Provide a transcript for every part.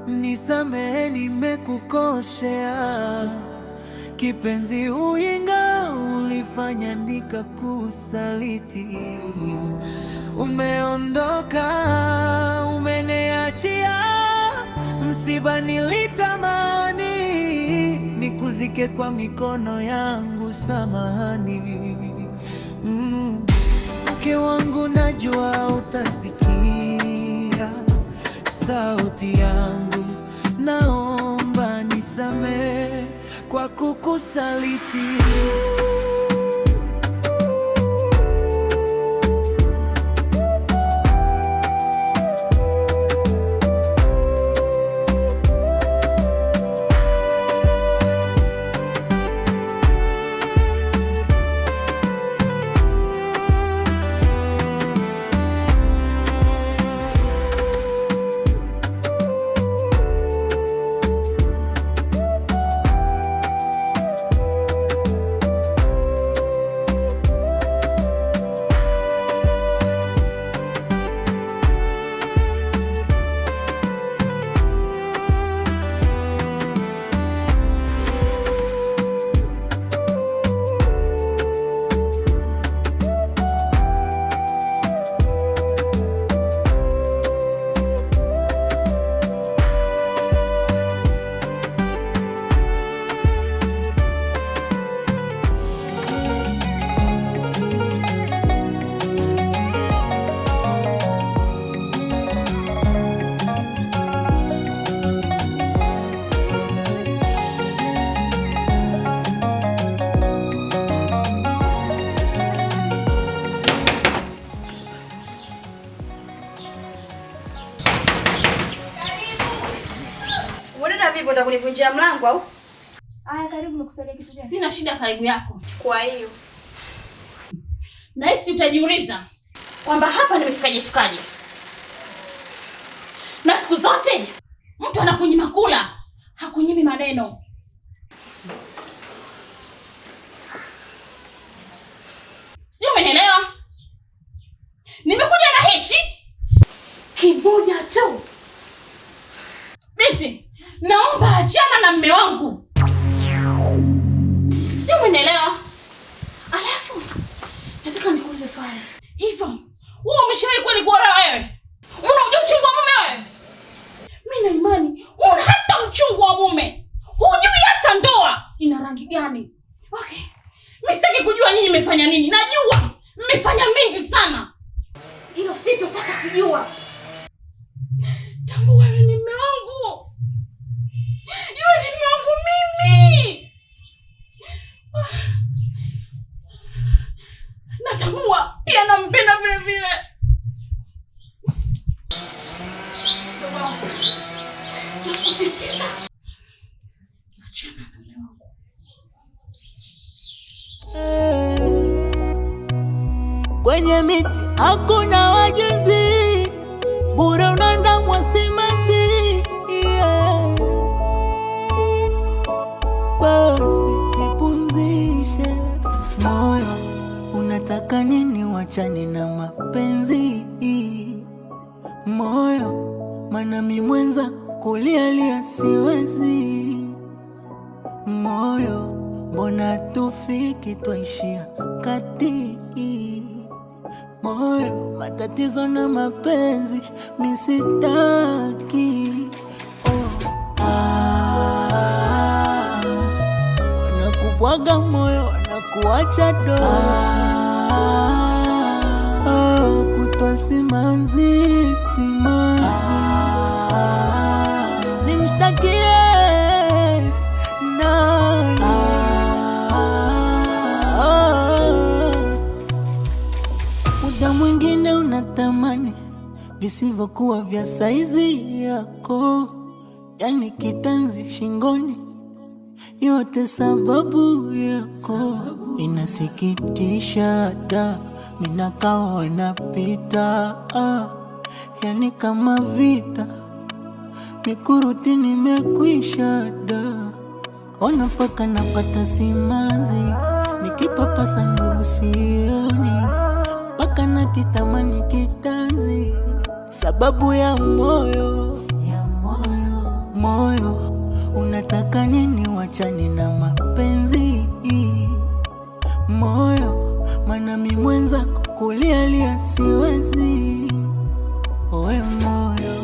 Nisamehe, nimekukosea kipenzi, ujinga ulifanya nikakusaliti. Umeondoka, umeniachia msiba, nilitamani nikuzike kwa mikono yangu, samahani. Mke wangu, najua utasikia sauti yangu, naomba nisamehe kwa kukusaliti. Unaenda vipi, utakunivunjia mlango au? Aya, karibu nikusaidie kitu gani? Sina shida karibu yako. Kwa hiyo Nahisi utajiuliza kwamba hapa nimefikaje fikaje. Na siku zote mtu anakunyima kula, hakunyimi maneno. Sijui umenielewa? Nimekuja na hichi kimoja tu. Binti, naomba achana na mme wangu. Sijui umenielewa? Alafu nataka nikuulize swali. Hivyo, wewe umeshawahi kweli kuolewa wewe? Unajua uchungu wa mume wewe? Mimi na imani huna hata uchungu wa mume. Hujui hata ndoa ina rangi gani. Okay. Mimi sitaki kujua nyinyi mmefanya nini. Najua mmefanya mingi sana. Hilo sitotaka kujua. Tambua wewe ni mume wangu. Yule ni mume wangu mimi. Natambua pia nampenda vile vile. Nakusisitiza, achana na mume wangu. Kwenye miti hakuna wajenzi, bure unaandamwa simanzi. Yeah. Basi nipumzishe moyo, unataka nini? Wachane na mapenzi moyo, mana mi mwenza kulialia siwezi moyo, mbona tufiki twaishia kati moyo, matatizo na mapenzi misitaki. Oh, ah, wanakubwaga moyo wanakuacha doa. Ah, kutwa simanzi simanzi, nimshtakie nani? Ah, muda mwingine unatamani visivyokuwa vya saizi yako, yani kitanzi shingoni, yote sababu yako. Inasikitisha da minakao napita, ah, yani kama vita mikuruti nimekwisha da ona mpaka napata simanzi nikipapasa nuru sioni mpaka nakitamani kitanzi sababu ya moyo ya moyo. Unataka nini? Wachani na mapenzi moyo, maana mi mwenzako kulialia siwezi. Owe moyo,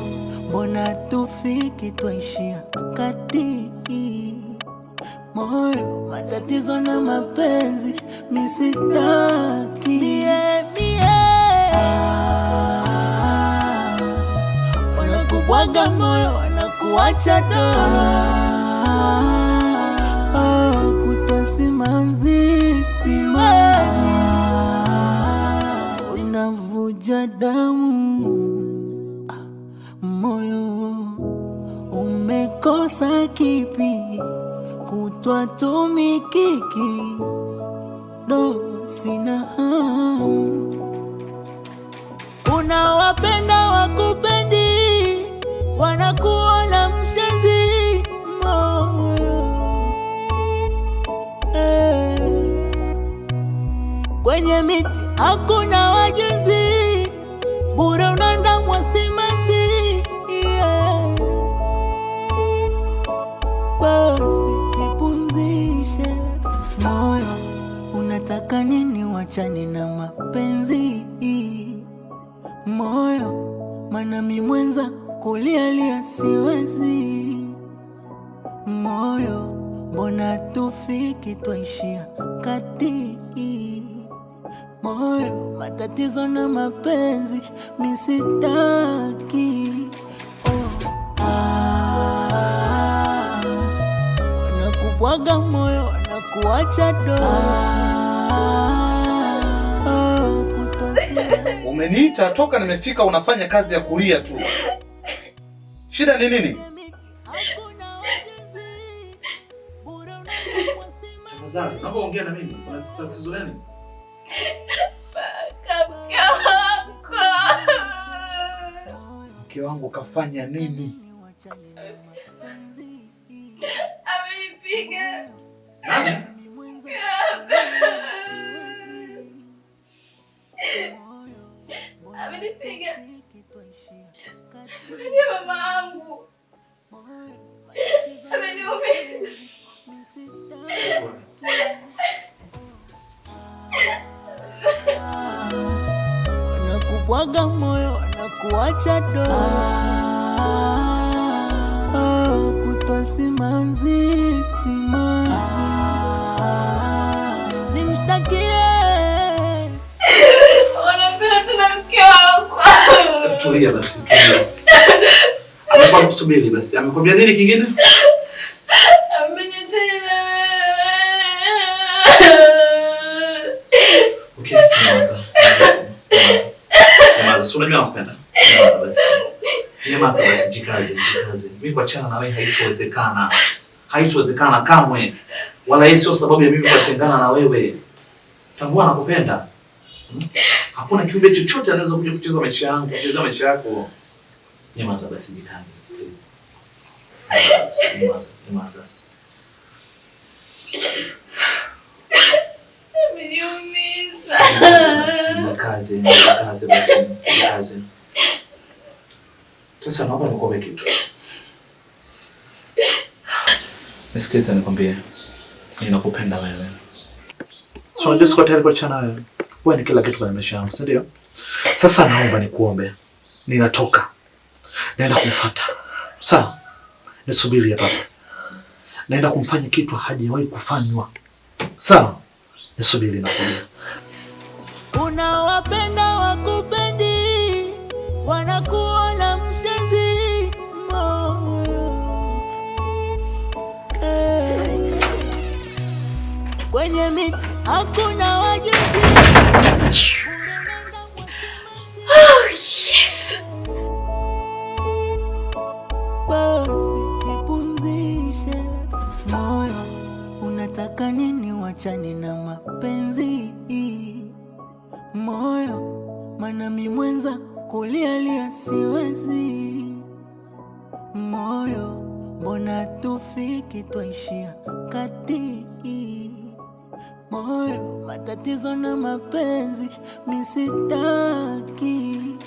mbona tufiki twaishia kati? Moyo, matatizo na mapenzi mi sitaki. Mie, mie. Ah, wanakubwaga moyo, wanakuacha doro. Oh, kutwa simanzi, simanzi, unavuja damu, moyo umekosa kipi? Kutwa tumikiki, do sina hamu. Unawapenda wakupendi, wanakuona mshenzi moyo eh. Kwenye miti hakuna wajenzi, bure unaandamwa simanzi yeah. Basi nipumzishe moyo, unataka nini? Wachani na mapenzi moyo, maana mi mwenza kulialia siwezi. Moyo, mbona tufiki twaishia kati? Moyo, matatizo na mapenzi mi sitaki. Oh, ah, wanakubwaga moyo, wanakuacha doa. Oh, kutwa Umeniita toka nimefika, unafanya kazi ya kulia tu. Shida ni nini? Tafadhali, naomba ongea na mimi. Kuna tatizo gani? Mke wako. Mke wangu kafanya nini? Amenipiga. Nani? Amenipiga. Ni mama yangu. Ameniumiza. Wanakubwaga moyo, wanakuacha doa. Oh, kutwa simanzi, simanzi, nimshtakie Wanapenda tena mke wako. Tulia basi, tulia. Amekwambia subiri basi. Amekwambia nini kingine? Amenipiga tena. Okay, nyamaza. Nyamaza. Nyamaza. Si unajua nakupenda. Nyamaza basi. Nyamaza basi, jikaze, jikaze. Mimi kuachana na wewe haitowezekana. Haitowezekana kamwe. Wala hii sio sababu ya mimi kutengana na wewe. Tambua nakupenda. Hakuna kiumbe chochote anaweza kuja kucheza maisha yangu, kucheza maisha yako. Nyamaza basi, jikaze, please. Nyamaza basi, nyamaza, nyamaza. Ameniumiza. Basi, jikaze, jikaze basi, jikaze. Sasa naomba nikuombe kitu. Nisikilize nikwambie. Ninakupenda wewe. So unajua siko tayari kuachana na wewe. Wewe ni kila kitu kwenye maisha yangu, si ndio? Sasa naomba nikuombe. Ninatoka. Naenda kumfuata. Sawa? Nisubiri hapa. Naenda kumfanya kitu hajawahi kufanywa. Sawa? Nisubiri nakuja. Unawapenda wakupendi, wanakuona mshenzi moyo eh. Kwenye miti hakuna wajenzi. Oh, yes. Basi nipumzishe moyo, unataka nini? Wachani na mapenzi moyo, maana mi mwenza kulialia siwezi. Moyo, mbona tufiki twaishia kati? Moyo, matatizo na mapenzi mi sitaki.